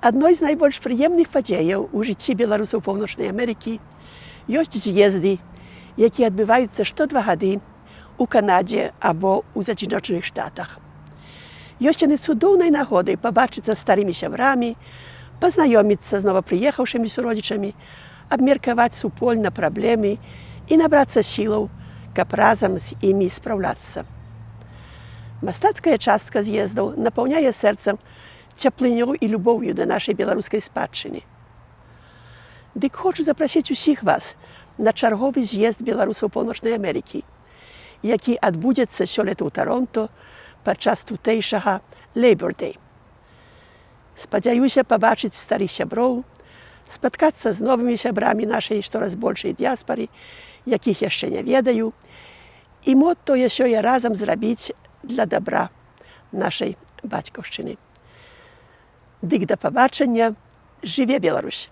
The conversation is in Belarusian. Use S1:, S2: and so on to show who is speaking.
S1: Адной з найбольш прыемных падзеяў у жыцці беларусаў Паўночнай Амерыкі ёсць з'езды, якія адбываюцца што 2 гады у Канадзе або ў З'ядночаных Штатах. Ёсць яны цудоўнай нагодай пабачыцца з старымі сябрамі, пазнаёміцца з новапрыехаўшымі суродзічамі, абмеркаваць супольна праблемы і набрацца сілаў, каб разам з імі спраўляцца. Мастацкая частка з'ездаў напаўняе сэрцам цяплынёй і любоўю да нашай беларускай спадчыны. Дык хочу запрасіць усіх вас на чарговы з'езд беларусаў Паўночнай Амерыкі, які адбудзецца сёлета ў Таронто падчас тутэйшага Labor Day. Спадзяюся пабачыць старых сяброў, спаткацца з новымі сябрамі нашай штораз большай дыяспары, якіх яшчэ не ведаю, і мо тое сёе разам зрабіць для дабра нашай бацькаўшчыны. Дык да пабачання, жыве Беларусь!